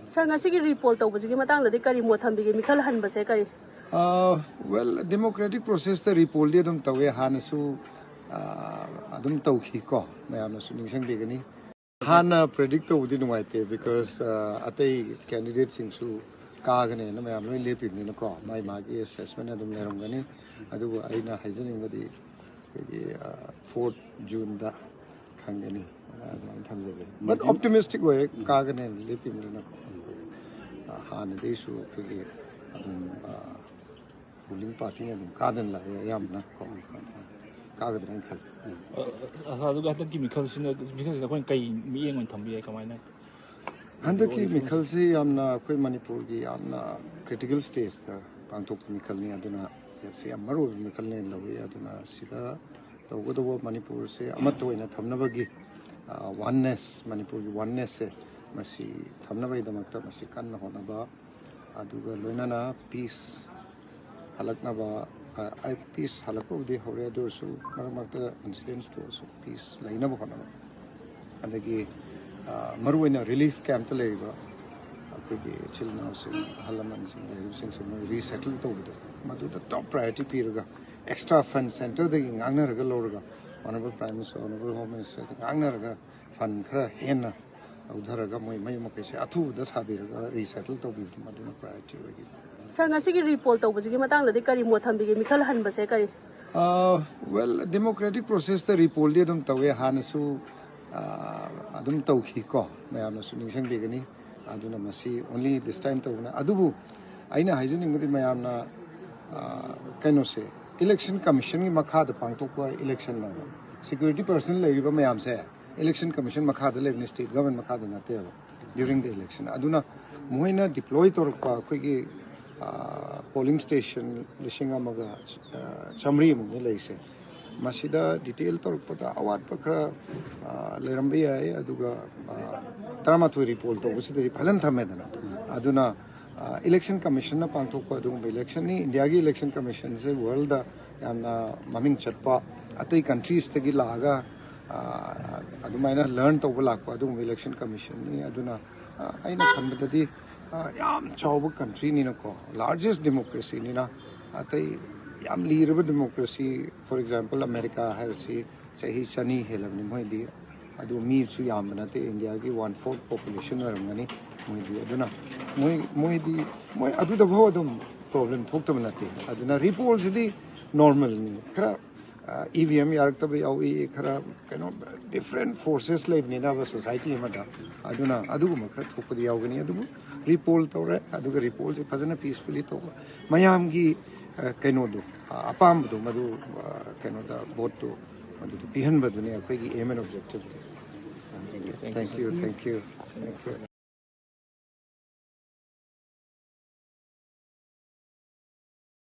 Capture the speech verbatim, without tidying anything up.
ꯁꯥꯔ, ꯉꯁꯤꯒꯤ ꯔꯤꯄꯣꯜ ꯇꯧꯕꯁꯤꯒꯤ ꯃꯇꯥꯡꯗꯗꯤ ꯀꯔꯤ ꯃꯣꯠ ꯊꯝꯕꯤꯒꯦ? ꯃꯤꯈꯜ ꯍꯟꯕꯁꯦ ꯀꯔꯤ? ꯋꯦꯜ, ꯗꯦꯃꯣꯀ꯭ꯔꯦꯇꯤꯛ ꯄ꯭ꯔꯣꯁꯦꯁꯇ ꯔꯤꯄꯣꯜꯗꯤ ꯑꯗꯨꯝ ꯇꯧꯋꯦ, ꯍꯥꯟꯅꯁꯨ ꯑ, ꯑꯗꯨꯝ ꯇꯧꯈꯤꯀꯣ, ꯃꯌꯥꯝꯅꯁꯨ ꯅꯤꯡꯁꯤꯡꯕꯤꯒꯅꯤ꯫ ꯍꯥꯟꯅ ꯄ꯭ꯔꯦꯗꯤꯛ ꯇꯧꯕꯗꯤ ꯅꯨꯡꯉꯥꯏꯇꯦ, ꯕꯤꯀꯣꯁ ꯑꯇꯩ ꯀꯦꯟꯗꯤꯗꯦꯠꯁꯤꯡꯁꯨ ꯀꯥꯒꯅꯦꯅ ꯃꯌꯥꯝ ꯂꯣꯏ ꯂꯦꯞꯄꯤꯕꯅꯤꯅꯀꯣ, ꯃꯥꯏ ꯃꯥꯒꯤ ꯑꯦꯁꯦꯁꯃꯦꯟ ꯑꯗꯨꯝ ꯂꯩꯔꯝꯒꯅꯤ꯫ ꯑꯗꯨꯕꯨ ꯑꯩꯅ ꯍꯥꯏꯖꯅꯤꯡꯕꯗꯤ ꯑꯩꯈꯣꯏꯒꯤ ꯐꯣꯔꯠ ꯖꯨꯟꯗ ꯈꯪꯒꯅꯤ, ꯑꯗꯨꯃꯥꯏꯅ ꯊꯝꯖꯒꯦ꯫ ꯕꯠ ꯑꯣꯞꯇꯤꯃꯤꯁꯇꯤꯛ ꯑꯣꯏꯌꯦ, ꯀꯥꯒꯅꯦꯅ ꯂꯦꯞꯄꯤꯕꯅꯤꯅꯀꯣ꯫ ꯑ, ꯍꯥꯟꯅꯗꯩꯁꯨ ꯑꯩꯈꯣꯏꯒꯤ ꯑꯗꯨꯝ ꯔꯨꯂꯤꯡ ꯄꯥꯔꯇꯤꯅ ꯑꯗꯨꯝ ꯀꯥꯗꯅ ꯂꯥꯛꯑꯦ ꯑꯌꯥꯝꯕꯅ ꯀꯣ, ꯀꯥꯒꯗ꯭ꯔꯥ ꯍꯥꯏꯅ ꯈꯜꯂꯤ꯫ ꯑꯗꯨꯒ ꯍꯟꯗꯛꯀꯤ ꯃꯤꯈꯜꯁꯤꯅ ꯃꯤꯈꯜꯁꯤꯗ ꯑꯩꯈꯣꯏꯅ ꯀꯩ ꯃꯤꯠꯌꯦꯡ ꯑꯣꯏꯅ ꯊꯝꯕ ꯌꯥꯏ, ꯀꯃꯥꯏꯅ? ꯍꯟꯗꯛꯀꯤ ꯃꯤꯈꯜꯁꯤ ꯌꯥꯝꯅ ꯑꯩꯈꯣꯏ ꯃꯅꯤꯄꯨꯔꯒꯤ ꯌꯥꯝꯅ ꯀ꯭ꯔꯤꯇꯤꯀꯦꯜ ꯁ꯭ꯇꯦꯖꯇ ꯄꯥꯡꯊꯣꯛꯄ ꯃꯤꯈꯜꯅꯤ꯫ ꯑꯗꯨꯅ ꯁꯤ ꯌꯥꯝ ꯃꯔꯨ ꯑꯣꯏꯕ ꯃꯤꯈꯜꯅꯦꯅ ꯂꯧꯏ꯫ ꯑꯗꯨꯅ ꯁꯤꯗ ꯇꯧꯒꯗꯧꯕ ꯃꯅꯤꯄꯨꯔꯁꯦ ꯑꯃꯠꯇ ꯑꯣꯏꯅ ꯊꯝꯅꯕꯒꯤ ꯋꯥꯟꯅꯦꯁ, ꯃꯅꯤꯄꯨꯔꯒꯤ ꯋꯥꯟꯅꯦꯁꯁꯦ ꯃꯁꯤ ꯊꯝꯅꯕꯒꯤꯗꯃꯛꯇ ꯃꯁꯤ ꯀꯟꯅ ꯍꯣꯠꯅꯕ, ꯑꯗꯨꯒ ꯂꯣꯏꯅꯅ ꯄꯤꯁ ꯍꯜꯂꯛꯅꯕ, ꯄꯤꯁ ꯍꯜꯂꯛꯄꯕꯨꯗꯤ ꯍꯧꯔꯦ, ꯑꯗꯨ ꯑꯣꯏꯔꯁꯨ ꯃꯔꯛ ꯃꯔꯛꯇ ꯏꯟꯁꯤꯗꯦꯟꯁ ꯊꯣꯛꯑꯁꯨ ꯄꯤꯁ ꯂꯩꯅꯕ ꯍꯣꯠꯅꯕ, ꯑꯗꯒꯤ ꯃꯔꯨꯑꯣꯏꯅ ꯔꯤꯂꯤꯐ ꯀꯦꯝꯞꯇ ꯂꯩꯔꯤꯕ ꯑꯩꯈꯣꯏꯒꯤ ꯏꯆꯤꯜ ꯏꯅꯥꯎꯁꯤꯡ, ꯑꯍꯜ ꯂꯃꯟꯁꯤꯡ ꯂꯩꯔꯤꯕꯁꯤꯡꯁꯦ ꯃꯣꯏ ꯔꯤꯁꯦꯇꯜ ꯇꯧꯕꯗꯣ, ꯃꯗꯨꯗ ꯇꯣꯞ ꯄ꯭ꯔꯥꯏꯌꯣꯔꯤꯇꯤ ꯄꯤꯔꯒ ꯑꯦꯛꯁꯇ꯭ꯔꯥ ꯐꯟ ꯁꯦꯟꯇꯔꯗꯒꯤ ꯉꯥꯡꯅꯔꯒ ꯂꯧꯔꯒ, honourable prime minister, honourable home ꯃꯤꯅꯤꯁꯇꯔꯗ ꯉꯥꯡꯅꯔꯒ ꯐꯟ ꯈꯔ ꯍꯦꯟꯅ ꯂꯧꯊꯔꯒ ꯃꯣꯏ ꯃꯌꯨꯝ ꯃꯀꯩꯁꯦ ꯑꯊꯨꯕꯗ ꯁꯥꯕꯤꯔꯒ ꯔꯤꯁꯦꯇꯜ ꯇꯧꯕꯤꯕꯗꯨ ꯃꯗꯨꯅ ꯄ꯭ꯔꯥꯏꯌꯣꯔꯤꯇꯤ ꯑꯣꯏꯒꯅꯤ꯫ ꯁꯥꯔ, ꯉꯁꯤꯒꯤ ꯔꯤꯄꯣꯜ ꯇꯧꯕꯁꯤꯒꯤ ꯃꯇꯥꯡꯗꯗꯤ ꯀꯔꯤ ꯃꯣꯠ ꯊꯝꯕꯤꯒꯦ? ꯃꯤꯈꯜ ꯍꯟꯕꯁꯦ ꯀꯔꯤ? ꯋꯦꯜ, ꯗꯦꯃꯣꯀ꯭ꯔꯦꯇꯤꯛ ꯄ꯭ꯔꯣꯁꯦꯁꯇ ꯔꯤꯄꯣꯜꯗꯤ ꯑꯗꯨꯝ ꯇꯧꯋꯦ, ꯍꯥꯟꯅꯁꯨ ꯑ, ꯑꯗꯨꯝ ꯇꯧꯈꯤꯀꯣ, ꯃꯌꯥꯝꯅꯁꯨ ꯅꯤꯡꯁꯤꯡꯕꯤꯒꯅꯤ꯫ ꯑꯗꯨꯅ ꯃꯁꯤ ꯑꯣꯟꯂꯤ ꯗꯤꯁ ꯇꯥꯏꯝ ꯇꯧꯕꯅ꯫ ꯑꯗꯨꯕꯨ ꯑꯩꯅ ꯍꯥꯏꯖꯅꯤꯡꯕꯗꯤ ꯃꯌꯥꯝꯅ ꯑ, ꯀꯩꯅꯣꯁꯦ, ꯏꯂꯦꯛꯁꯟ ꯀꯃꯤꯁꯟꯒꯤ ꯃꯈꯥꯗ ꯄꯥꯡꯊꯣꯛꯄ ꯏꯂꯦꯛꯁꯟꯅꯦꯕ꯫ ꯁꯦꯀ꯭ꯌꯨꯔꯤꯇꯤ ꯄꯔꯁꯟ ꯂꯩꯔꯤꯕ ꯃꯌꯥꯝꯁꯦ ꯏꯂꯦꯛꯁꯟ ꯀꯃꯤꯁꯟ ꯃꯈꯥꯗ ꯂꯩꯕꯅꯤ, ꯁ꯭ꯇꯦꯠ ꯒꯚꯔꯟꯃꯦꯟ ꯃꯈꯥꯗ ꯅꯠꯇꯦꯕ꯫ During the election, ꯑꯗꯨꯅ ꯃꯈꯣꯏꯅ ꯗꯤꯄ꯭ꯂꯣꯏ ꯇꯧꯔꯛꯄ ꯑꯩꯈꯣꯏꯒꯤ ꯄꯣꯂꯤꯡ ꯁ꯭ꯇꯦꯁꯟ ꯂꯤꯁꯤꯡ ꯑꯃꯒ ꯆꯥꯃꯔꯤꯃꯨꯛꯅꯤ ꯂꯩꯔꯤꯁꯦ꯫ ꯃꯁꯤꯗ ꯗꯤꯇꯦꯜ ꯇꯧꯔꯛꯄꯗ ꯑꯋꯥꯠꯄ ꯈꯔ ꯑ, ꯂꯩꯔꯝꯕ ꯌꯥꯏ꯫ ꯑꯗꯨꯒ ꯑ, ꯇꯔꯥꯃꯥꯊꯣꯏ ꯔꯤꯄꯣꯜ ꯇꯧꯕꯁꯤꯗꯗꯤ ꯐꯖꯅ ꯊꯝꯃꯦꯗꯅ꯫ ꯑꯗꯨꯅ ꯏꯂꯦꯛꯁꯟ ꯀꯃꯤꯁꯟꯅ ꯄꯥꯡꯊꯣꯛꯄ ꯑꯗꯨꯒꯨꯝꯕ ꯏꯂꯦꯛꯁꯟꯅꯤ꯫ ꯏꯟꯗꯤꯌꯥꯒꯤ ꯏꯂꯦꯛꯁꯟ ꯀꯃꯤꯁꯟꯁꯦ ꯋꯥꯔꯜꯗ ꯌꯥꯝꯅ ꯃꯃꯤꯡ ꯆꯠꯄ, ꯑꯇꯩ ꯀꯟꯇ꯭ꯔꯤꯁꯇꯒꯤ ꯂꯥꯛꯑꯒ ꯑ, ꯑꯗꯨꯃꯥꯏꯅ ꯂꯔꯟ ꯇꯧꯕ ꯂꯥꯛꯄ ꯑꯗꯨꯒꯨꯝꯕ ꯏꯂꯦꯛꯁꯟ ꯀꯃꯤꯁꯟꯅꯤ꯫ ꯑꯗꯨꯅ ꯑꯩꯅ ꯈꯟꯕꯗꯗꯤ ꯌꯥꯝ ꯆꯥꯎꯕ ꯀꯟꯇ꯭ꯔꯤꯅꯤꯅꯀꯣ, ꯂꯥꯔꯖꯦꯁ ꯗꯦꯃꯣꯀ꯭ꯔꯦꯁꯤꯅꯤꯅ, ꯑꯇꯩ ꯌꯥꯝ ꯂꯤꯔꯕ ꯗꯦꯃꯣꯀ꯭ꯔꯦꯁꯤ, ꯐꯣꯔ ꯑꯦꯛꯖꯥꯝꯄꯜ ꯑꯃꯦꯔꯤꯀꯥ ꯍꯥꯏꯔꯁꯤ, ꯆꯍꯤ ꯆꯅꯤ ꯍꯦꯜꯂꯕꯅꯤ ꯃꯣꯏꯗꯤ꯫ ꯑꯗꯨ ꯃꯤꯁꯨ ꯌꯥꯝꯕ ꯅꯠꯇꯦ, ꯏꯟꯗꯤꯌꯥꯒꯤ ꯋꯥꯟ ꯐꯣꯔꯠ ꯄꯣꯄꯨꯂꯦꯁꯟ ꯑꯣꯏꯔꯝꯒꯅꯤ ꯃꯣꯏꯗꯤ꯫ ꯑꯗꯨꯅ ꯃꯣꯏ ꯃꯣꯏꯗꯤ ꯃꯣꯏ ꯑꯗꯨꯗꯐꯥꯎ ꯑꯗꯨꯝ ꯄ꯭ꯔꯣꯕ꯭ꯂꯦꯝ ꯊꯣꯛꯇꯕ ꯅꯠꯇꯦ꯫ ꯑꯗꯨꯅ ꯔꯤꯄꯣꯜꯁꯤꯗꯤ ꯅꯣꯔꯃꯦꯜꯅꯤ꯫ ꯈꯔ ꯏ ꯚꯤ ꯑꯦꯝ ꯌꯥꯔꯛꯇꯕ ꯌꯥꯎꯏ, ꯈꯔ ꯀꯩꯅꯣ, ꯗꯤꯐ꯭ꯔꯦꯟ ꯐꯣꯔꯁꯦꯁ ꯂꯩꯕꯅꯤꯅ ꯁꯣꯁꯥꯏꯇꯤ ꯑꯃꯗ꯫ ꯑꯗꯨꯅ ꯑꯗꯨꯒꯨꯝꯕ ꯈꯔ ꯊꯣꯛꯄꯗꯤ ꯌꯥꯎꯒꯅꯤ꯫ ꯑꯗꯨꯕꯨ ꯔꯤꯄꯣꯜ ꯇꯧꯔꯦ, ꯑꯗꯨꯒ ꯔꯤꯄꯣꯜꯁꯦ ꯐꯖꯅ ꯄꯤꯁꯐꯨꯜꯂꯤ ꯇꯧꯕ, ꯃꯌꯥꯝꯒꯤ ꯀꯩꯅꯣꯗꯣ, ꯑꯄꯥꯝꯕꯗꯣ ꯃꯗꯨ, ꯀꯩꯅꯣꯗ, ꯚꯣꯠꯇꯣ ꯃꯗꯨꯗ ꯄꯤꯍꯟꯕꯗꯨꯅꯤ ꯑꯩꯈꯣꯏꯒꯤ aim and objective꯫ Thank you, thank you, thank you꯫